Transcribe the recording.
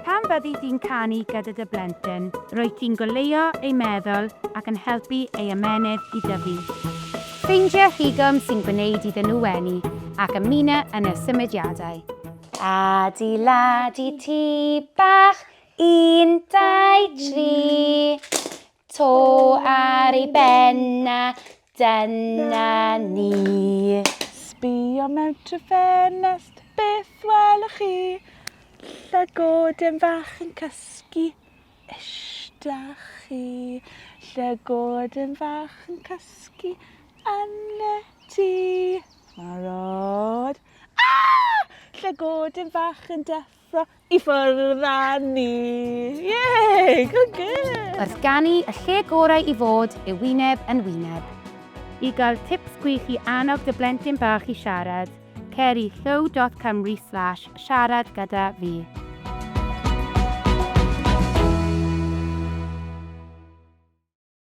Pan fyddi di'n canu gyda dy blentyn, rwyt ti'n goleuo ei meddwl ac yn helpu ei ymennydd i dyfu. Ffeindia rhigwm sy'n gwneud iddyn nhw wenu ac ymuno yn y symudiadau. Adeiladu tŷ bach, un, dau, tri. To ar ei ben a dyna ni. Sbio mewn trwy ffenest, beth welwch chi? Llygoden fach yn cysgu, ishta chi. Llygoden fach yn cysgu yn y tŷ. Barod. Ah! Llygoden fach yn deffro I ffwrdd â ni! Yay! Good girl! Wrth ganu, y lle gorau i fod yw wyneb yn wyneb. I gael tips gwych i annog dy blentyn bach i siarad, cer i llyw dot cymru slash siarad gyda fi.